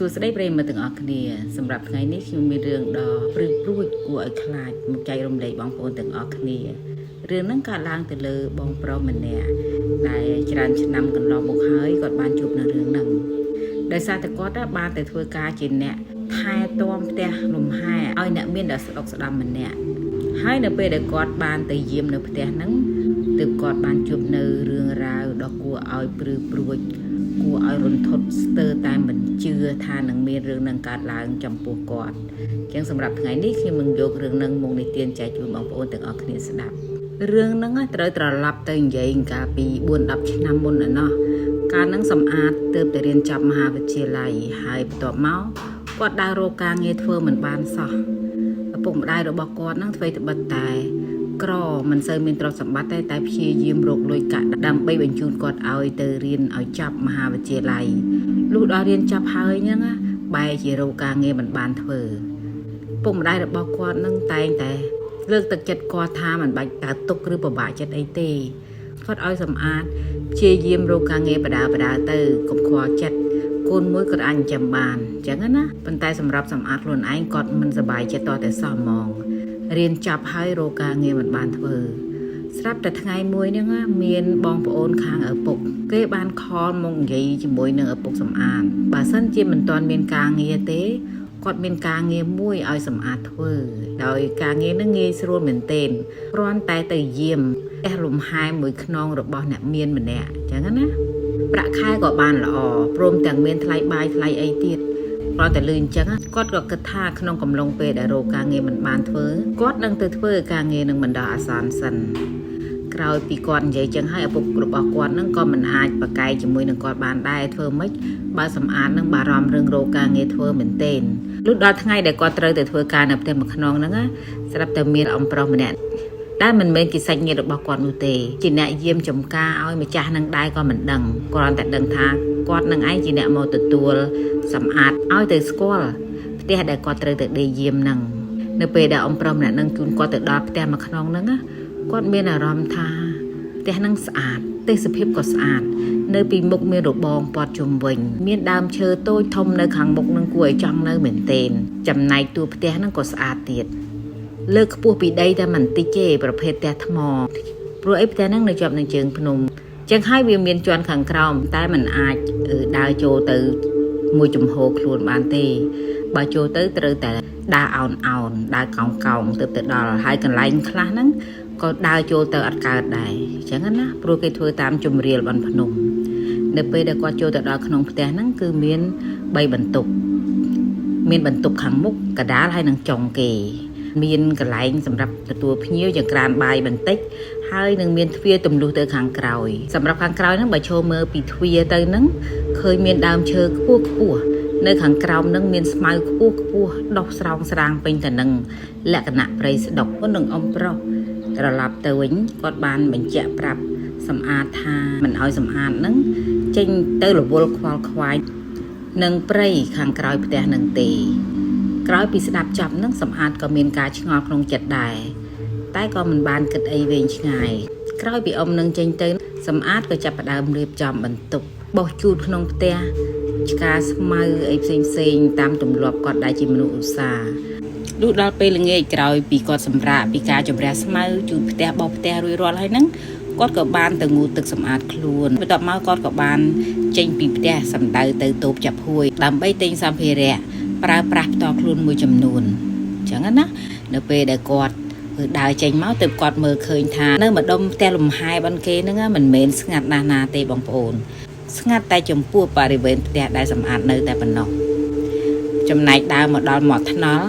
សួស្តីប្រិយមិត្តទាំងអស់គ្នាសម្រាប់ថ្ងៃនេះខ្ញុំមានរឿងដ៏ព្រឺព្រួចគួរឲ្យខ្លាចមកចែករំលែកបងប្អូនទាំងអស់គ្នារឿងហ្នឹងកើតឡើងទៅលើបងប្រុសម្នាក់ដែលច្រើនឆ្នាំកន្លងមកហើយគាត់បានជួបនៅរឿងហ្នឹងដោយសារតែគាត់បានទៅធ្វើការជាអ្នកថែទាំផ្ទះលំហែឲ្យអ្នកមានដ៏ស្ដុកស្ដំម្នាក់ហើយនៅពេលដែលគាត់បានទៅយាមនៅផ្ទះហ្នឹងទើបគាត់បានជួបនៅរឿងរ៉ាវដ៏គួរឲ្យព្រឺព្រួច គួរឲ្យរន្ធត់ស្ទើរតែមិនជឿថានឹងមានរឿងនឹងកើតឡើងចំពោះគាត់អញ្ចឹងសម្រាប់ថ្ងៃនេះខ្ញុំនឹងយករឿងនឹងមកនិទានចែកជូនបងប្អូនទាំងអស់គ្នាស្ដាប់រឿងហ្នឹងត្រូវត្រឡប់ទៅនិយាយកាលពី4 10ឆ្នាំមុនឯណោះកាលហ្នឹងសំអាតទើបតែរៀនចប់មហាវិទ្យាល័យហើយបន្ទាប់មកគាត់ដើររកការងារធ្វើមិនបានសោះឪពុកម្ដាយរបស់គាត់ហ្នឹងធ្វើត្បិតតែ ក្រមិនសូវមានទ្រព្យសម្បត្តិទេតែព្យាយាមរកលុយកាក់ដើម្បីបញ្ជូនគាត់ឲ្យទៅរៀនឲ្យចប់មហាវិទ្យាល័យលុះដល់រៀនចប់ហើយហ្នឹងណាបែរជារកការងារមិនបានធ្វើពុកម្ដាយរបស់គាត់នឹងតែងតែលើកទឹកចិត្តគាត់ថាមិនបាច់កើតទុកឬពិបាកចិត្តអីទេគាត់ឲ្យសម្អាតព្យាយាមរកការងារបដាបដាទៅកុំខ្វល់ចិត្តកូនមួយគាត់អាចចិញ្ចឹមបានអញ្ចឹងណាប៉ុន្តែសម្រាប់សម្អាតខ្លួនឯងគាត់មិនសប្បាយចិត្តតតែសោះហ្មង រៀនចប់ហើយរកការងារមិនបានធ្វើស្រាប់តែថ្ងៃមួយហ្នឹងណាមានបងប្អូនខាងឪពុក គេបាន call មកនិយាយជាមួយនឹងឪពុកសំអាតបើសិនជាមិនទាន់មានការងារទេគាត់មានការងារមួយឲ្យសំអាតធ្វើដោយការងារហ្នឹងងាយស្រួលមែនទែនគ្រាន់តែទៅយាមផ្ទះលំហែមួយខ្នងរបស់អ្នកមានម្នាក់អញ្ចឹងណាប្រាក់ខែក៏បានល្អព្រមទាំងមានថ្លៃបាយថ្លៃអីទៀត គ្រាន់តែលឺអញ្ចឹងគាត់ក៏គិតថាក្នុងកំឡុងពេលដែលរកការងារមិនបានធ្វើគាត់នឹងទៅធ្វើការងារនឹងបណ្ដោះអាសន្នសិនក្រោយពីគាត់និយាយចឹងហើយឪពុករបស់គាត់នឹងក៏មិនអាចប្រកែកជាមួយនឹងគាត់បានដែរធ្វើម៉េចបើសម្អាតនឹងបារម្ភរឿងរកការងារធ្វើមែនទែនលុះដល់ថ្ងៃដែលគាត់ត្រូវទៅធ្វើការនៅផ្ទះមួយខ្នងហ្នឹងណាស្រាប់តែមានអំប្រុសម្នាក់ដែលមិនមែនជាសាច់ញាតិរបស់គាត់នោះទេជាអ្នកយាមចំការឲ្យម្ចាស់នឹងដែរក៏មិនដឹងគ្រាន់តែដឹងថាគាត់នឹងឯងជាអ្នកមកទទួល សម្អាតឲ្យទៅស្គាល់ផ្ទះដែលគាត់ត្រូវទៅដេកយាមហ្នឹងនៅពេលដែលអំប្រុសម្នាក់ហ្នឹងជូនគាត់ទៅដល់ផ្ទះមួយខ្នងហ្នឹងណាគាត់មានអារម្មណ៍ថាផ្ទះហ្នឹងស្អាតទេសភាពក៏ស្អាត នៅពីមុខមានរបងព័ទ្ធជុំវិញ មានដើមឈើតូចធំនៅខាងមុខនឹងគួរឲ្យចង់នៅមែនទែនចំណែកតួផ្ទះហ្នឹងក៏ស្អាតទៀតលើកខ្ពស់ពីដីតែមិនតិចទេប្រភេទផ្ទះថ្មព្រោះអីផ្ទះហ្នឹងនៅជាប់នឹងជើងភ្នំចឹងហើយវាមានជាន់ខាងក្រោមតែมันអាចដើរចូលទៅ មួយចំហខ្លួនបានទេបើចូលទៅត្រូវតែដើរអោនអោនដើរកោងកោងទៅទៅដល់ហើយកន្លែងខ្លះហ្នឹងក៏ដើរចូលទៅអត់កើតដែរអញ្ចឹងណាព្រោះគេធ្វើតាមជំរាលបន្ភ្នំនៅពេលដែលគាត់ចូលទៅដល់ក្នុងផ្ទះហ្នឹងគឺមាន3បន្ទប់មានបន្ទប់ខាងមុខកដាលហើយនឹងចុងគេ មានកន្លែងសម្រាប់ទទួលភ្ញៀវយ៉ាងក្រានបាយបន្តិចហើយនឹងមានទ្វារទម្លុះទៅខាងក្រោយសម្រាប់ខាងក្រោយហ្នឹងបើចូលមើលពីទ្វារទៅហ្នឹងឃើញមានដើមឈើខ្ពស់ខ្ពស់នៅខាងក្រោមហ្នឹងមានស្មៅខ្ពស់ខ្ពស់ដុះស្រោងស្រាងពេញទៅនឹងលក្ខណៈព្រៃស្ដុកនឹងអំប្រុសត្រឡប់ទៅវិញគាត់បានបញ្ជាក់ប្រាប់សម្អាតថាមិនឲ្យសម្អាតហ្នឹងចេញទៅរវល់ខ្វល់ខ្វាយនឹងព្រៃខាងក្រោយផ្ទះនឹងទេ ក្រោយពីស្ដាប់ចប់នឹងសម្អាតក៏មានការឆ្ងល់ក្នុងចិត្តដែរតែក៏មិនបានគិតអីវែងឆ្ងាយក្រោយពីអ៊ំនឹងចេញទៅសម្អាតក៏ចាប់ផ្ដើមរៀបចំបន្ទប់បោះជូតក្នុងផ្ទះឆ្កាស្មៅអីផ្សេងផ្សេងៗតាមទម្លាប់គាត់ដែលជាមនុស្សឧស្សាហ៍លុះដល់ពេលល្ងាចក្រោយពីគាត់សម្រាកពីការជម្រះស្មៅជូតផ្ទះបោះផ្ទះរួចរាល់ហើយហ្នឹងគាត់ក៏បានទៅងូតទឹកសម្អាតខ្លួនបន្ទាប់មកគាត់ក៏បានចេញពីផ្ទះសម្ដៅទៅតូបចាប់ហួយដើម្បីទិញសម្ភារៈ ប្រើប្រាស់ផ្ទាល់ខ្លួនមួយចំនួនអញ្ចឹងណានៅពេលដែលគាត់គឺដើរចេញមកទើបគាត់មើលឃើញថានៅម្ដុំផ្ទះលំហែបនគេហ្នឹងមិនមែនស្ងាត់ណាស់ណាទេបងប្អូនស្ងាត់តែចំពោះបរិវេណផ្ទះដែលសម្អាតនៅតែប៉ុណ្ណោះចំណែកដើរមកដល់មាត់ថ្នល់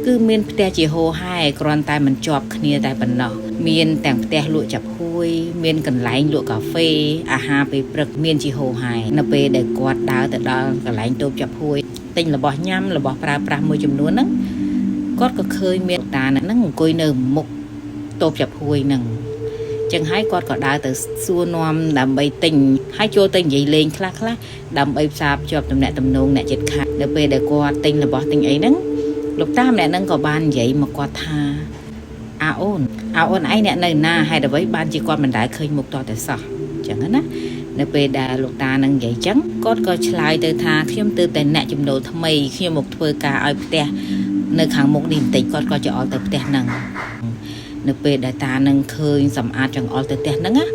គឺមានផ្ទះជាហោហែគ្រាន់តែមិនជាប់គ្នាតែប៉ុណ្ណោះមានទាំងផ្ទះលក់ចាប់ហួយមានកន្លែងលក់កាហ្វេអាហារពេលព្រឹកមានជាហោហែនៅពេលដែលគាត់ដើរទៅដល់កន្លែងតូបចាប់ហួយទិញរបស់ញ៉ាំរបស់ប្រើប្រាស់មួយចំនួនហ្នឹងគាត់ក៏ឃើញមានតាហ្នឹងអង្គុយនៅមុខតូបចាប់ហួយហ្នឹងចឹងហើយគាត់ក៏ដើរទៅសួរនាំដើម្បីទិញហើយចូលទៅនិយាយលេងខ្លះខ្លះដើម្បីផ្សារភ្ជាប់ទំនាក់ទំនងអ្នកជិតខាងនៅពេលដែលគាត់ទិញរបស់ទិញអីហ្នឹងលោកតាម្នាក់ហ្នឹងក៏បាននិយាយមកគាត់ថាអាអូនអាអូនឯងអ្នកនៅណាហេតុអ្វីបានជាគាត់មិនដែលឃើញមុខតតែសោះចឹងណា នៅពេលដែលលោកតានឹងនិយាយចឹងគាត់ក៏ឆ្លើយទៅថាខ្ញុំទើបតែអ្នកចំណូលថ្មីខ្ញុំមកធ្វើការឲ្យផ្ទះនៅខាងមុខនេះបន្តិចគាត់ក៏ចង្អុលទៅផ្ទះហ្នឹងនៅពេលដែលតានឹងឃើញសម្អាតចង្អុលទៅផ្ទះហ្នឹងណា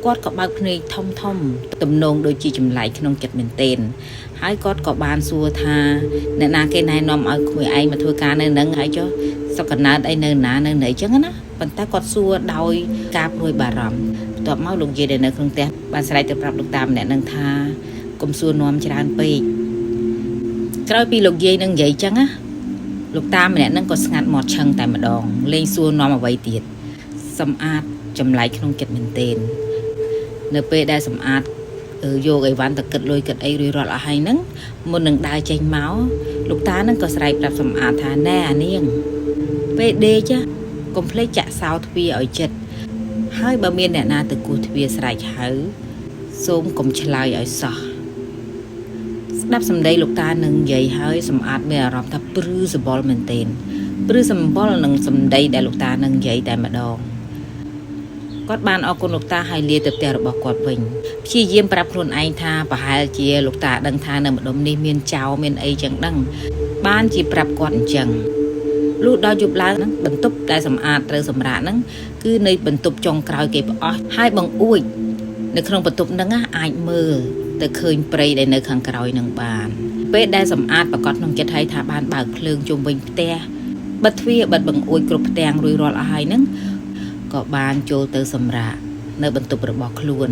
គាត់ក៏បើកភ្នែកធំធំទំនងដូចជាចម្លែកក្នុងចិត្តមែនទែនហើយគាត់ក៏បានសួរថាអ្នកណាគេណែនាំឲ្យក្មួយឯងមកធ្វើការនៅនឹងហើយចុះសុកកណើតអីនៅណានៅណីចឹងណាប៉ុន្តែគាត់សួរដោយការព្រួយបារម្ភបន្ទាប់មកលោកយាយដែលនៅក្នុងផ្ទះបានស្រែកទៅប្រាប់លោកតាម្នាក់នឹងថាកុំសួរនាំច្រើនពេកក្រោយពីលោកយាយនឹងនិយាយចឹងណាលោកតាម្នាក់នឹងក៏ស្ងាត់មាត់ឆឹងតែម្ដងលែងសួរនាំអ្វីទៀតសម្អាតចម្លែកក្នុងចិត្តមែនទែននៅពេលដែលសម្អាតយកអីវ៉ាន់ទៅគិតលុយគិតអីរួចរាល់អស់ហើយហ្នឹងមុននឹងដើរចេញមកលោកតានឹងក៏ស្រែកប្រាប់សម្អាតថាណែអានាងពេលដេកកុំភ្លេចចាក់សោទ្វារឲ្យចិត្តហើយបើមានអ្នកណាទៅគោះទ្វារស្រែកហៅសូមកុំឆ្លើយឲ្យសោះស្ដាប់សម្ដីលោកតានឹងនិយាយហើយសម្អាតមានអារម្មណ៍ថាព្រឺសម្បុរមែនទែនព្រឺសម្បុរនឹងសម្ដីដែលលោកតានឹងនិយាយតែម្ដងគាត់បានអរគុណលោកតាហើយលាទៅផ្ទះរបស់គាត់វិញព្យាយាមប្រាប់ខ្លួនឯងថាប្រហែលជាលោកតាដឹងថានៅម្ដុំនេះមានចៅមានអីចឹងដឹងបានជាប្រាប់គាត់អញ្ចឹងលុះដល់យប់ឡើងហ្នឹងបន្ទប់ដែលសម្អាតត្រូវសម្រាកហ្នឹងគឺនៅបន្ទប់ចុងក្រោយគេផ្អស់ហើយបង្អួចនៅក្នុងបន្ទប់ហ្នឹងអាចមើលទៅឃើញព្រៃដែលនៅខាងក្រោយនឹងបានពេលដែលសម្អាតប្រកាសក្នុងចិត្តហើយថាបានបើកភ្លើងជុំវិញផ្ទះបិទទ្វារបិទបង្អួចគ្រប់ផ្ទាំងរួចរាល់អស់ហើយហ្នឹងក៏បានចូលទៅសម្រាកនៅបន្ទប់របស់ខ្លួន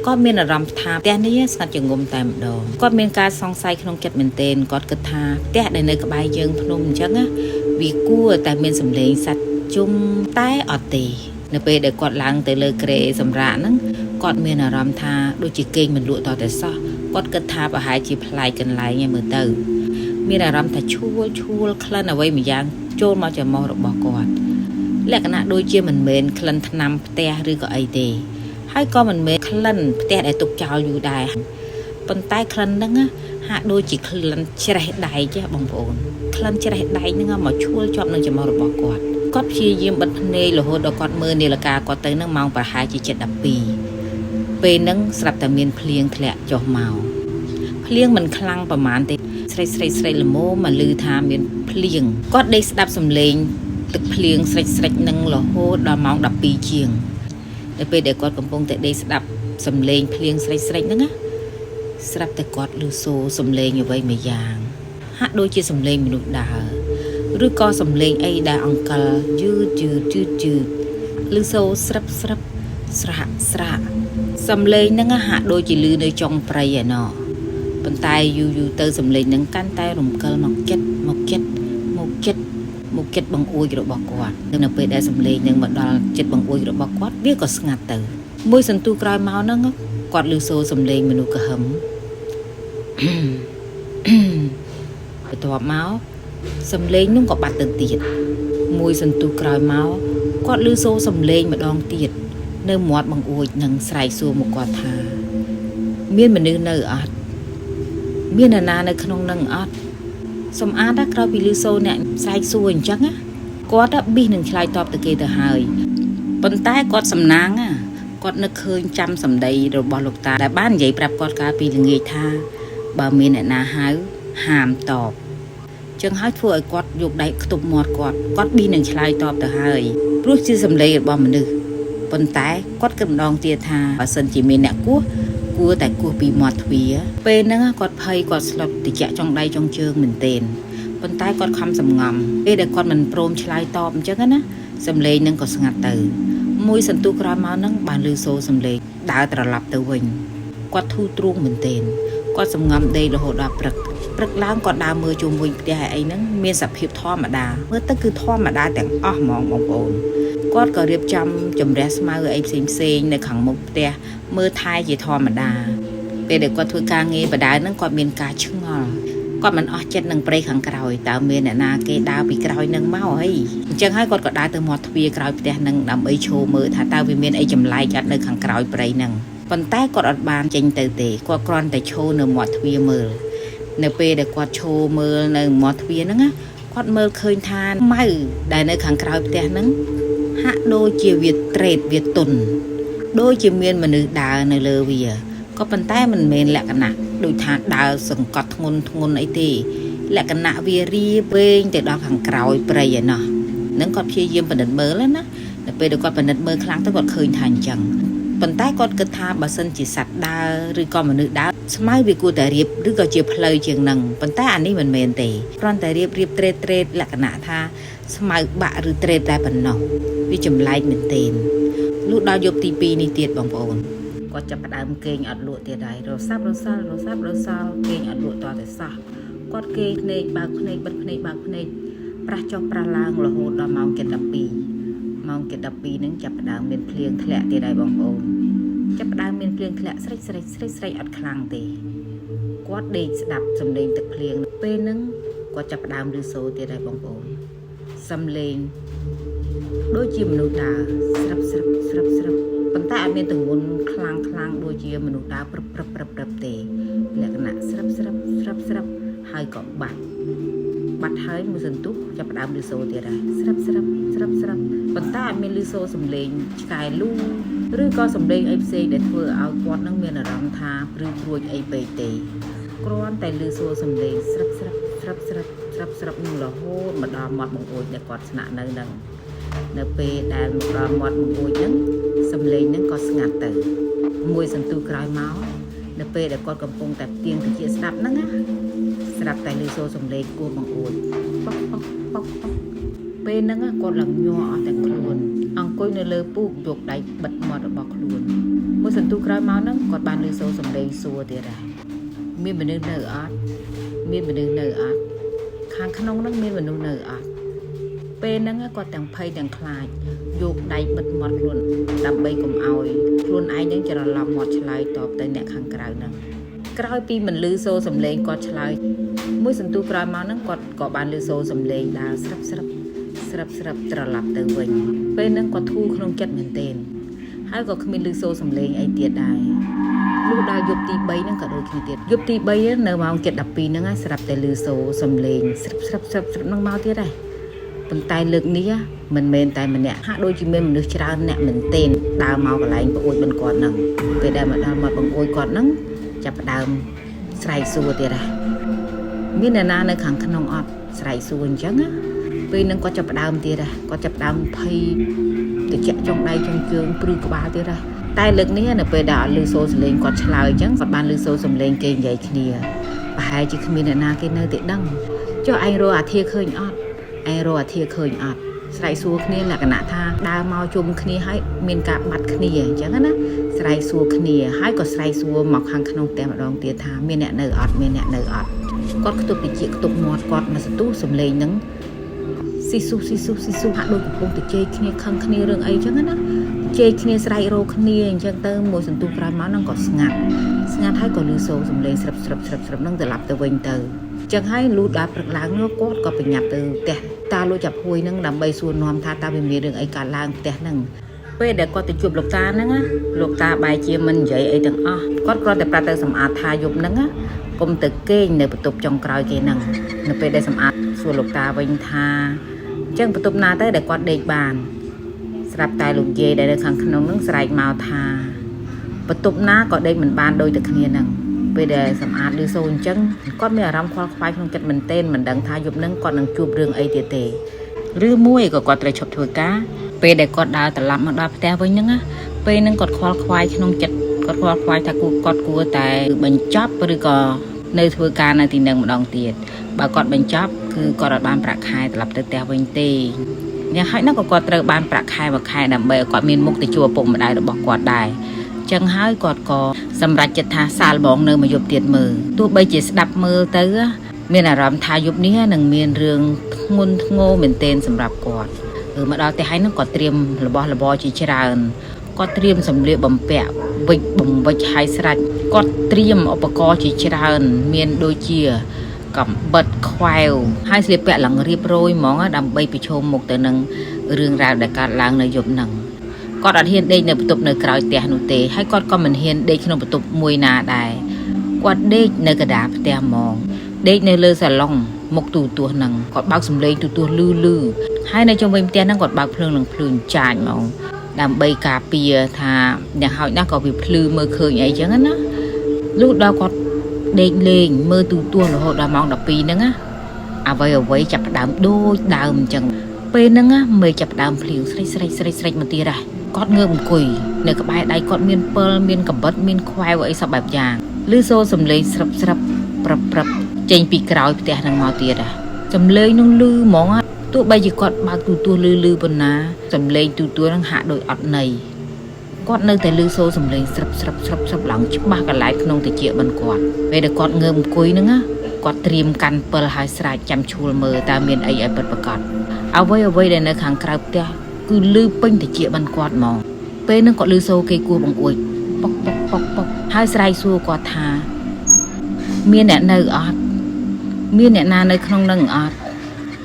គាត់មានអារម្មណ៍ថាផ្ទះនេះស្ងាត់ជាងំតែម្ដងគាត់មានការសង្ស័យក្នុងចិត្តមែនទែនគាត់គិតថាផ្ទះដែលនៅក្បែរយើងភ្នំអញ្ចឹងណាវាគួរតែមានសម្លេងសត្វជុំតែអត់ទេនៅពេលដែលគាត់ឡើងទៅលើគ្រែសម្រាកហ្នឹងគាត់មានអារម្មណ៍ថាដូចជាគេងមិនលក់តតែសោះគាត់គិតថាប្រហែលជាប្លែកកន្លែងឯមើលទៅមានអារម្មណ៍ថាឈួលឈួលក្លិនអ្វីមួយយ៉ាងចូលមកច្រមុះរបស់គាត់លក្ខណៈដូចជាមិនមែនក្លិនថ្នាំផ្ទះឬក៏អីទេហើយក៏មិនមែនក្លិនផ្ទះដែលទុកចោលយូរដែរប៉ុន្តែក្លិនហ្នឹងហាក់ដូចជាក្លិនច្រេះដែកបងប្អូនក្លិនច្រេះដែកហ្នឹងមកឈួលជាប់នឹងច្រមុះរបស់គាត់គាត់ព្យាយាមបិទភ្នែករហូតដល់គាត់មើលនាឡិកាគាត់ទៅនឹងម៉ោងប្រហែលជា7:12ពេលហ្នឹងស្រាប់តែមានភ្លៀងធ្លាក់ចុះមកភ្លៀងមិនខ្លាំងប្រហែលទេស្រីស្រីស្រីល្មមមកឮថាមានភ្លៀងគាត់ដេកស្ដាប់សំឡេងទឹកភ្លៀងស្រិចស្រិចនឹងរហូតដល់ម៉ោង12ជាងនៅពេលដែលគាត់កំពុងតែដេកស្ដាប់សំឡេងភ្លៀងស្រិចស្រិចហ្នឹងណាស្រាប់តែគាត់ឮសូរសំឡេងអ្វីមួយយ៉ាងហាក់ដូចជាសំឡេងមនុស្សដើរឬក៏សំឡេងអីដែលអង្កលយឺតយឺតយឺតយឺតឮសូរស្រាប់ស្រាប់ស្រាក់ស្រាក់សំឡេងហ្នឹងហាក់ដូចជាឮនៅចុងព្រៃឯណោះប៉ុន្តែយូរយូរទៅសំឡេងហ្នឹងកាន់តែរំកិលមកចិត្តមកចិត្តមកចិត្តមកចិត្តបង្អួចរបស់គាត់នៅពេលដែលសំឡេងនឹងមកដល់ចិត្តបង្អួចរបស់គាត់វាក៏ស្ងាត់ទៅមួយសន្ទុះក្រោយមកហ្នឹងគាត់ឮសូរសំឡេងមនុស្សក្រហឹមបន្ទាប់មកសំឡេងនោះក៏បាត់ទៅទៀតមួយសន្ទុះក្រោយមកគាត់ឮសូរសំឡេងម្ដងទៀតនៅមាត់បង្អួចនឹងស្រែកសួរមកគាត់ថាមានមនុស្សនៅអត់មាននរណានៅក្នុងនឹងអត់សំអាតណាក្រោយពីឮសូរអ្នកស្រែកសួរអញ្ចឹងណាគាត់ប៊ីសនឹងឆ្លើយតបទៅគេទៅហើយប៉ុន្តែគាត់សំណាងណាគាត់នឹកឃើញចាំសម្ដីរបស់លោកតាដែលបាននិយាយប្រាប់គាត់កាលពីល្ងាចថាបើមានអ្នកណាហៅហាមតបចឹងហើយធ្វើឲ្យគាត់យកដៃខ្ទប់មាត់គាត់គាត់ប៊ីនឹងឆ្លើយតបទៅហើយព្រោះជាសម្លេងរបស់មនុស្សប៉ុន្តែគាត់គិតម្ដងទៀតថាបើសិនជាមានអ្នកគោះគួរតែគោះពីមាត់ទ្វារពេលហ្នឹងគាត់ភ័យគាត់ស្លុតតិចចុងដៃចុងជើងមែនទែនប៉ុន្តែគាត់ខំសំងំពេលដែលគាត់មិនព្រមឆ្លើយតបអញ្ចឹងណាសំឡេងហ្នឹងក៏ស្ងាត់ទៅមួយសន្ទុះក្រោយមកហ្នឹងបានឮសូរសំឡេងដើរត្រឡប់ទៅវិញគាត់ធូរទ្រូងមែនទែនគាត់សំងំដេករហូតដល់ព្រឹកព្រឹកឡើងគាត់ដើរមើលជុំវិញផ្ទះឯអីហ្នឹងមានសភាពធម្មតាមើលទៅគឺធម្មតាទាំងអស់ហ្មងបងប្អូនគាត់ក៏រៀបចំជំរះស្មៅអីផ្សេងផ្សេងនៅខាងមុខផ្ទះមើលថែជាធម្មតាពេលដែលគាត់ធ្វើការងារបដៅហ្នឹងគាត់មានការឆ្ងល់គាត់មិនអស់ចិត្តនឹងព្រៃខាងក្រោយតើមានអ្នកណាគេដើរពីក្រោយនឹងមកអីអញ្ចឹងហើយគាត់ក៏ដើរទៅមាត់ទ្វារក្រោយផ្ទះនឹងដើម្បីឈរមើលថាតើវាមានអីចម្លែកអត់នៅខាងក្រោយព្រៃហ្នឹងប៉ុន្តែគាត់អត់បានចេញទៅទេគាត់គ្រាន់តែឈរនៅមាត់ទ្វារមើលនៅពេលដែលគាត់ឈរមើលនៅមាត់ទ្វារហ្នឹងណាគាត់មើលឃើញថាម៉ៅដែលនៅខាងក្រោយផ្ទះហ្នឹងហាក់ដូចជាវាត្រេតវាទុនដូចជាមានមនុស្សដើរនៅលើវា ក៏ប៉ុន្តែមិនមែនលក្ខណៈដូចថាដើរសង្កត់ធ្ងន់ធ្ងន់អីទេលក្ខណៈវារៀបវែងទៅដល់ខាងក្រោយព្រៃឯណោះនឹងគាត់ព្យាយាមពិនិត្យមើលណាដល់ពេលដែលគាត់ពិនិត្យមើលខ្លាំងទៅគាត់ឃើញថាអញ្ចឹងប៉ុន្តែគាត់គិតថាបើសិនជាសត្វដើរឬក៏មនុស្សដើរស្មៅវាគួរតែរៀបឬក៏ជាផ្លូវជាងនឹងប៉ុន្តែអានេះមិនមែនទេគ្រាន់តែរៀបរៀបត្រេតត្រេតលក្ខណៈថាស្មៅបាក់ឬត្រេតតែប៉ុណ្ណោះវាចម្លែកមែនទែនលុះដល់យប់ទី2នេះទៀតបងប្អូនគាត់ចាប់ផ្ដើមគេងអត់លក់ទៀតហើយរសាប់រសាល់រសាប់រសាល់គេងអត់លក់តតែសោះគាត់គេងភ្នែកបើកភ្នែកបិទភ្នែកបើកភ្នែកប្រាស់ចុះប្រាស់ឡើងរហូតដល់ម៉ោង7:12ម៉ោង7:12ហ្នឹងចាប់ផ្ដើមមានភ្លៀងធ្លាក់ទៀតហើយបងប្អូនចាប់ផ្ដើមមានភ្លៀងធ្លាក់ស្រិចស្រិចស្រិចស្រិចអត់ខ្លាំងទេគាត់ដេកស្ដាប់សំឡេងទឹកភ្លៀងពេលហ្នឹងគាត់ចាប់ផ្ដើមឮសូរទៀតហើយបងប្អូនសំឡេងដូចជាមនុស្សដើរស្រាប់ស្រាប់ស្រាប់ស្រាប់ប៉ុន្តែអត់មានទម្ងន់ខ្លាំងខ្លាំងដូចជាមនុស្សដើរព្រឹបព្រឹបព្រឹបព្រឹបទេលក្ខណៈស្រាប់ស្រាប់ស្រាប់ស្រាប់ហើយក៏បាត់បាត់ហើយមួយសន្ទុះចាប់ផ្ដើមឮសូរទៀតហើយស្រាប់ស្រាប់ស្រាប់ស្រាប់ប៉ុន្តែអត់មានឮសូរសំឡេងឆ្កែលូឬក៏សំឡេងអីផ្សេងដែលធ្វើឲ្យគាត់នឹងមានអារម្មណ៍ថាព្រឺព្រួចអីពេកទេគ្រាន់តែឮសូរសំឡេងស្រាប់ស្រាប់ស្រាប់ស្រាប់ស្រាប់ស្រាប់នឹងរហូតមកដល់មាត់បង្អួចដែលគាត់ស្នាក់នៅនឹងនៅពេលដែលមកដល់មាត់បង្អួចហ្នឹងសំឡេងហ្នឹងក៏ស្ងាត់ទៅមួយសន្ទុះក្រោយមកនៅពេលដែលគាត់កំពុងតែផ្ទៀងត្រចៀកស្ដាប់ហ្នឹងណាស្រាប់តែឮសូរសំឡេងគោះបង្អួចប៉ុកប៉ុកប៉ុកប៉ុកពេលហ្នឹងគាត់ឡើងញ័រអស់ទាំងខ្លួនអង្គុយនៅលើពូកយកដៃបិទមាត់របស់ខ្លួនមួយសន្ទុះក្រោយមកហ្នឹងគាត់បានឮសូរសំឡេងសួរទៀតដែរមានមនុស្សនៅអត់មានមនុស្សនៅអត់ខាងក្នុងហ្នឹងមានមនុស្សនៅអត់ពេលហ្នឹងគាត់ទាំងភ័យទាំងខ្លាចយកដៃបិទមាត់ខ្លួនដើម្បីកុំឲ្យខ្លួនឯងនឹងច្រឡំមាត់ឆ្លើយតបទៅអ្នកខាងក្រៅហ្នឹងក្រោយពីមិនឮសូរសំឡេងគាត់ឆ្លើយមួយសន្ទុះក្រោយមកហ្នឹងគាត់ក៏បានឮសូរសំឡេងដើរស្រាប់ស្រាប់ស្រាប់ស្រាប់ត្រឡប់ទៅវិញពេលហ្នឹងគាត់ធូរក្នុងចិត្តមែនទែនហើយក៏គ្មានឮសូរសំឡេងអីទៀតដែរលុះដល់យប់ទី3ហ្នឹងក៏ដូចគ្នាទៀតយប់ទី3នៅម៉ោង7:12ហ្នឹងស្រាប់តែឮសូរសំឡេងស្រាប់ស្រាប់ស្រាប់ស្រាប់ហ្នឹងមកទៀតដែរប៉ុន្តែលើកនេះមិនមែនតែម្នាក់ហាក់ដូចជាមានមនុស្សច្រើនអ្នកមែនទែនដើរមកកន្លែងបង្អួចបន្គាត់ហ្នឹងពេលដែលមកដល់មកបង្អួចគាត់ហ្នឹងចាប់ផ្ដើមស្រែកសួរទៀតដែរមានអ្នកណានៅខាងក្នុងអត់ស្រែកសួរអញ្ចឹងណាពេលហ្នឹងគាត់ចាប់ផ្ដើមទៀតដែរគាត់ចាប់ផ្ដើមភ័យតិចចុងដៃចុងជើងព្រឺក្បាលទៀតដែរតែលើកនេះនៅពេលដែលអត់ឮសូរសំឡេងគាត់ឆ្លើយអញ្ចឹងគាត់បានឮសូរសំឡេងគេនិយាយគ្នាប្រហែលជាគ្មានអ្នកណាគេនៅទេដឹងចុះឯងរកអាធាឃើញអត់ឯងរកអាធាឃើញអត់ស្រែកសួរគ្នាលក្ខណៈថាដើរមកជុំគ្នាហើយមានការបាត់គ្នាអញ្ចឹងណាស្រែកសួរគ្នាហើយក៏ស្រែកសួរមកខាងក្នុងផ្ទះម្ដងទៀតថាមានអ្នកនៅអត់មានអ្នកនៅអត់គាត់ខ្ទប់តិចខ្ទប់មាត់គាត់មកសន្ទុះសំឡេងហ្នឹងស៊ីស៊ូស៊ីស៊ូស៊ីស៊ូហាក់ដូចកំពុងតែជែកគ្នាខឹងគ្នារឿងអីចឹងណាជែកគ្នាស្រែករោគ្នាអញ្ចឹងទៅមួយសន្ទុះក្រោយមកហ្នឹងក៏ស្ងាត់ស្ងាត់ហើយក៏ឮសូរសំឡេងស្រាប់ស្រាប់ស្រាប់ស្រាប់ហ្នឹងត្រឡប់ទៅវិញទៅចឹងហើយលូតដល់ព្រឹកឡើងនោះគាត់ក៏ប្រញាប់ទៅផ្ទះតាលោកចាប់ហួយហ្នឹងដើម្បីសួរនាំថាតើវាមានរឿងអីកើតឡើងផ្ទះហ្នឹងពេលដែលគាត់ទៅជួបលោកតាហ្នឹងណាលោកតាបែរជាមិននិយាយអីទាំងអស់គាត់គ្រាន់តែប្រាប់ទៅសម្អាតថាយប់ហ្នឹងណាកុំទៅគេងនៅបន្ទប់ចុងក្រោយគេហ្នឹងនៅពេលដែលសម្អាតសួរលោកតាវិញថាអញ្ចឹងបន្ទប់ណាទៅដែលគាត់ដេកបានស្រាប់តែលោកយាយដែលនៅខាងក្នុងហ្នឹងស្រែកមកថាបន្ទប់ណាក៏ដេកមិនបានដូចតែគ្នាហ្នឹងពេលដែលសម្អាតឮសូរអញ្ចឹងគាត់មានអារម្មណ៍ខ្វល់ខ្វាយក្នុងចិត្តមែនទែនមិនដឹងថាយប់ហ្នឹងគាត់នឹងជួបរឿងអីទៀតទេឬមួយក៏គាត់ត្រូវឈប់ធ្វើការពេលដែលគាត់ដើរត្រឡប់មកដល់ផ្ទះវិញហ្នឹងណាពេលហ្នឹងគាត់ខ្វល់ខ្វាយក្នុងចិត្តគាត់ខ្វល់ខ្វាយថាគួរគាត់គួរតែបញ្ចប់ឬក៏នៅធ្វើការនៅទីនឹងម្ដងទៀតបើគាត់បញ្ចប់គឺគាត់អត់បានប្រាក់ខែត្រឡប់ទៅផ្ទះវិញទេយ៉ាងហោចណាស់ក៏គាត់ត្រូវបានប្រាក់ខែមួយខែដើម្បីឲ្យគាត់មានមុខទៅជួបឪពុកម្ដាយរបស់គាត់ដែរចឹងហើយគាត់ក៏សម្រេចចិត្តថាសាលបងនៅមួយយប់ទៀតមើលទោះបីជាស្ដាប់មើលទៅមានអារម្មណ៍ថាយប់នេះនឹងមានរឿងធ្ងន់ធ្ងរមែនទែនសម្រាប់គាត់មកដល់ផ្ទះហើយនឹងគាត់ត្រៀមរបស់របរជាច្រើនគាត់ត្រៀមសម្លៀកបំពាក់វិចបំវិចហើយស្រេចគាត់ត្រៀមឧបករណ៍ជាច្រើនមានដូចជាកំបិតខ្វែវហើយស្លៀកពាក់ឡើងរៀបរយហ្មងដើម្បីប្រឈមមុខទៅនឹងរឿងរ៉ាវដែលកើតឡើងនៅយប់ហ្នឹងគាត់អត់ហ៊ានដេកនៅបន្ទប់នៅក្រោយផ្ទះនោះទេហើយគាត់ក៏មិនហ៊ានដេកក្នុងបន្ទប់មួយណាដែរគាត់ដេកនៅកណ្ដាលផ្ទះហ្មងដេកនៅលើសាឡុងមុខទូទស្សន៍ហ្នឹងគាត់បើកសំឡេងទូទស្សន៍លឺលឺហើយនៅជុំវិញផ្ទះហ្នឹងគាត់បើកភ្លើងនឹងភ្លឺចាញ់ហ្មងដើម្បីការពារថាយ៉ាងហោចណាស់ក៏វាភ្លឺមើលឃើញអីចឹងណា លុះដល់គាត់ដេកលេងមើលទូរទស្សន៍រហូតដល់ម៉ោង12ហ្នឹងណាអ្វីអ្វីចាប់ផ្ដើមដូចដើមអញ្ចឹងពេលហ្នឹងណាមេឃចាប់ផ្ដើមភ្លៀងស្រិចស្រិចស្រិចស្រិចមកទៀតហ่ะគាត់ងើបអង្គុយនៅក្បែរដៃគាត់មានពិលមានកំបិតមានខ្វែវអីសពបែបយ៉ាងឮសូរសំឡេងស្រឹបស្រឹបប្រឹបប្រឹបចេញពីក្រោយផ្ទះហ្នឹងមកទៀតហ่ะសំឡេងហ្នឹងឮហ្មងហ่ะទោះបីជាគាត់បើកទូរទស្សន៍ឮៗប៉ុណ្ណាសំឡេងទូរទស្សន៍ហ្នឹងហាក់ដូចអត់ន័យ គាត់នៅតែឮសូរសំឡេងស្រឹបស្រឹបស្រឹបស្រឹបឡើងច្បាស់កន្លែងក្នុងតិចមិនគាត់ពេលដែលគាត់ងើបអង្គុយហ្នឹងណាគាត់ត្រៀមកាន់ពិលហើយស្រែកចាំឈួលមើលតើមានអីឲ្យពិតប្រាកដអ្វីអ្វីដែលនៅខាងក្រៅផ្ទះគឺឮពេញតិចមិនគាត់ហ្មងពេលហ្នឹងគាត់ឮសូរគេគោះបង្អួចប៉ុកប៉ុកប៉ុកប៉ុកហើយស្រែកសួរគាត់ថាមានអ្នកនៅអត់មានអ្នកណានៅក្នុងនឹងអត់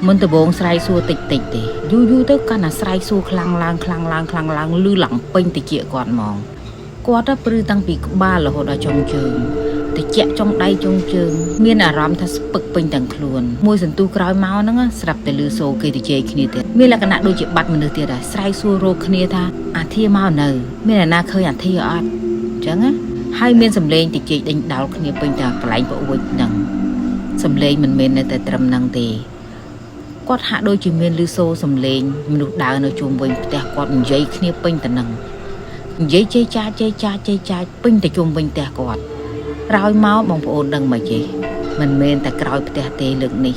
មុនដំបូងស្រែកសួរតិចតិចទេយូរយូរទៅកាន់តែស្រែកសួរខ្លាំងឡើងខ្លាំងឡើងខ្លាំងឡើងលឺឡើងពេញតិចគាត់ហ្មងគាត់ទៅព្រឺតាំងពីក្បាលរហូតដល់ចុងជើងតិចចុងដៃចុងជើងមានអារម្មណ៍ថាស្ពឹកពេញទាំងខ្លួនមួយសន្ទុះក្រោយមកហ្នឹងណាស្រាប់តែលឺសូរគេទៅជែកគ្នាទៀតមានលក្ខណៈដូចជាបាត់មនុស្សទៀតដែរស្រែកសួររកគ្នាថាអាធាមកនៅមានអ្នកណាឃើញអាធាអត់អញ្ចឹងណាហើយមានសំឡេងតិចដេញដោលគ្នាពេញតែកន្លែងប្អួយហ្នឹងសំឡេងមិនមែននៅតែត្រឹមហ្នឹងទេ គាត់ហាក់ដូចជាមានលឺសូរសំឡេងមនុស្សដើរនៅជុំវិញផ្ទះគាត់និយាយគ្នាពេញតែនឹងនិយាយជេរចាជេរចាជេរចាពេញតែជុំវិញផ្ទះគាត់ក្រោយមកបងប្អូនដឹងមកទេមិនមែនតែក្រោយផ្ទះទេលើកនេះ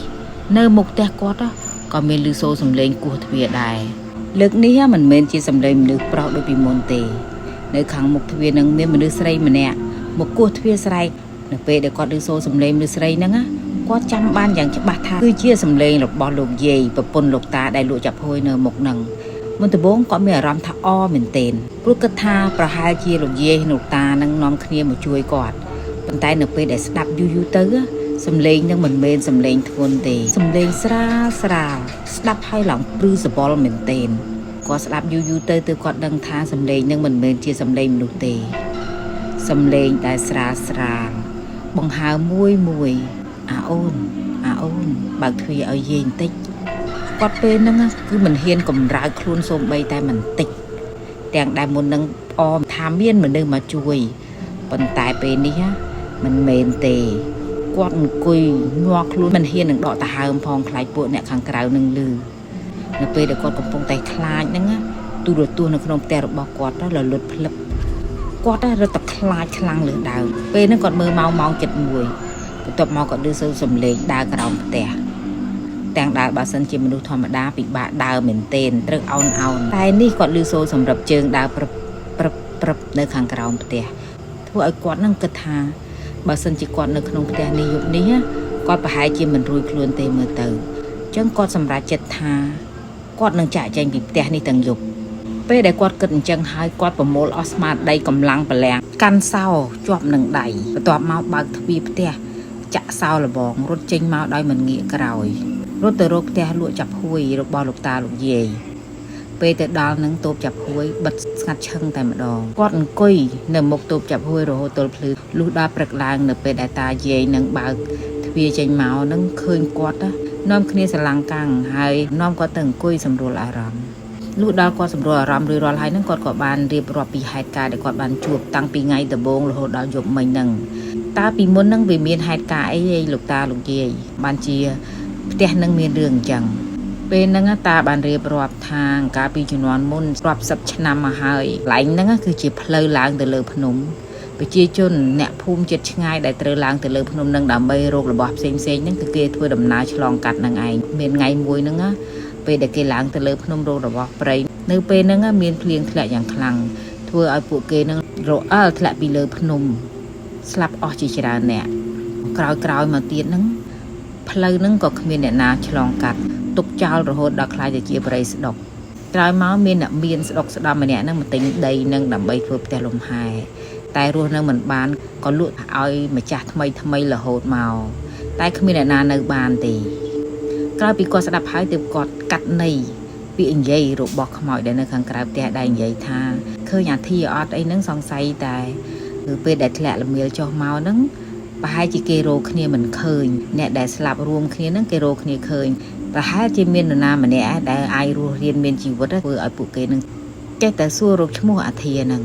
នៅមុខផ្ទះគាត់ក៏មានលឺសូរសំឡេងគោះទ្វារដែរលើកនេះមិនមែនជាសំឡេងមនុស្សប្រុសដូចពីមុនទេនៅខាងមុខទ្វារនឹងមានមនុស្សស្រីម្នាក់មកគោះទ្វារស្រែកនៅពេលដែលគាត់លឺសូរសំឡេងមនុស្សស្រីហ្នឹងណា គាត់ចាំបានយ៉ាងច្បាស់ថាគឺជាសម្លេងរបស់លោកយាយប្រពន្ធលោកតាដែលលក់ចាប់ហួយនៅមុខនឹងមុនដំបូងគាត់មានអារម្មណ៍ថាអមែនទែនព្រោះគិតថាប្រហែលជាលោកយាយនិងលោកតានឹងនាំគ្នាមកជួយគាត់ប៉ុន្តែនៅពេលដែលស្ដាប់យូរយូរទៅសម្លេងនឹងមិនមែនសម្លេងធ្ងន់ទេសម្លេងស្រាលស្រាលស្ដាប់ហើយឡើងព្រឺសបល់មែនទែនគាត់ស្ដាប់យូរយូរទៅទើបគាត់ដឹងថាសម្លេងនឹងមិនមែនជាសម្លេងមនុស្សទេសម្លេងដែលស្រាលស្រាលបង្ហើមួយមួយ អាអូនអាអូនបើកទ្វារឲ្យយាយបន្តិចគាត់ពេលហ្នឹងគឺមិនហ៊ានកម្រើកខ្លួនសូម្បីតែបន្តិចទាំងដែលមុននឹងអមថាមានមនុស្សមកជួយប៉ុន្តែពេលនេះមិនមែនទេគាត់អង្គុយញ័រខ្លួនមិនហ៊ាននឹងដកដង្ហើមផងខ្លាចពួកអ្នកខាងក្រៅនឹងលឺនៅពេលដែលគាត់កំពុងតែខ្លាចហ្នឹងទូរទស្សន៍នៅក្នុងផ្ទះរបស់គាត់រលត់ផ្លឹបគាត់រត់តែខ្លាចខ្លាំងលើសដើមពេលហ្នឹងគាត់មើលម៉ោងម៉ោង7:01បន្ទាប់មកក៏ឮសូរសំឡេងដើរក្រោមផ្ទះទាំងដើរបើសិនជាមនុស្សធម្មតាពិបាកដើរមែនទែនត្រូវអោនអោនតែនេះគាត់ឮសូរសម្រាប់ជើងដើរព្រឹបព្រឹបព្រឹបនៅខាងក្រោមផ្ទះធ្វើឲ្យគាត់នឹងគិតថាបើសិនជាគាត់នៅក្នុងផ្ទះនេះយប់នេះគាត់ប្រហែលជាមិនរួចខ្លួនទេមើលទៅអញ្ចឹងគាត់សម្រេចចិត្តថាគាត់នឹងចាកចេញពីផ្ទះនេះទាំងយប់ពេលដែលគាត់គិតអញ្ចឹងហើយគាត់ប្រមូលអស់ស្មារតីកម្លាំងពលំកាន់សោជាប់នឹងដៃបន្ទាប់មកបើកទ្វារផ្ទះចាក់សោលបងរត់ចេញមកដោយមិនងាកក្រោយរត់ទៅរកផ្ទះលក់ចាប់ហួយរបស់លោកតាលោកយាយពេលទៅដល់នឹងតូបចាប់ហួយបិទស្ងាត់ឈឹងតែម្ដងគាត់អង្គុយនៅមុខតូបចាប់ហួយរហូតទល់ភ្លឺលុះដល់ព្រឹកឡើងនៅពេលដែលតាយាយនឹងបើកទ្វារចេញមកនឹងឃើញគាត់នាំគ្នាស្រឡាំងកាំងហើយនាំគាត់ទៅអង្គុយសម្រួលអារម្មណ៍លុះដល់គាត់សម្រួលអារម្មណ៍រួចរាល់ហើយនឹងគាត់ក៏បានរៀបរាប់ពីហេតុការណ៍ដែលគាត់បានជួបតាំងពីថ្ងៃដំបូងរហូតដល់យប់មិញហ្នឹងតើពីមុនហ្នឹងវាមានហេតុការណ៍អីឯងលោកតាលោកយាយបានជាផ្ទះហ្នឹងមានរឿងអញ្ចឹងពេលហ្នឹងតាបានរៀបរាប់ថាកាលពីជំនាន់មុនរាប់សិបឆ្នាំមកហើយកន្លែងហ្នឹងគឺជាផ្លូវឡើងទៅលើភ្នំប្រជាជនអ្នកភូមិជិតឆ្ងាយដែលត្រូវឡើងទៅលើភ្នំហ្នឹងដើម្បីរករបស់ផ្សេងៗហ្នឹងគឺគេធ្វើដំណើរឆ្លងកាត់ហ្នឹងឯងមានថ្ងៃមួយហ្នឹងពេលដែលគេឡើងទៅលើភ្នំរករបស់ព្រៃនៅពេលហ្នឹងមានភ្លៀងធ្លាក់យ៉ាងខ្លាំងធ្វើឲ្យពួកគេហ្នឹងរអិលធ្លាក់ពីលើភ្នំស្លាប់អស់ជាច្រើនអ្នកក្រោយៗមកទៀតហ្នឹងផ្លូវហ្នឹងក៏គ្មានអ្នកណាឆ្លងកាត់ទុកចោលរហូតដល់ក្លាយទៅជាព្រៃស្ដុកក្រោយមកមានអ្នកមានស្ដុកស្ដំម្នាក់ហ្នឹងមកទិញដីហ្នឹងដើម្បីធ្វើផ្ទះលំហែតែរស់នៅមិនបានក៏លក់ឲ្យម្ចាស់ថ្មីថ្មីរហូតមកតែគ្មានអ្នកណានៅបានទេក្រោយពីគាត់ស្ដាប់ហើយទើបគាត់កាត់ន័យពាក្យនិយាយរបស់ខ្មោចដែលនៅខាងក្រៅផ្ទះដែលនិយាយថាឃើញអាធីអត់អីហ្នឹងសង្ស័យតែគឺពេលដែលធ្លាក់លមៀលចុះមកហ្នឹងប្រហែលជាគេរកគ្នាមិនឃើញអ្នកដែលស្លាប់រួមគ្នាហ្នឹងគេរកគ្នាឃើញប្រហែលជាមាននរណាម្នាក់ដែលអាចរស់រានមានជីវិតធ្វើឲ្យពួកគេនឹងចេះតែសួររកឈ្មោះអាធាហ្នឹង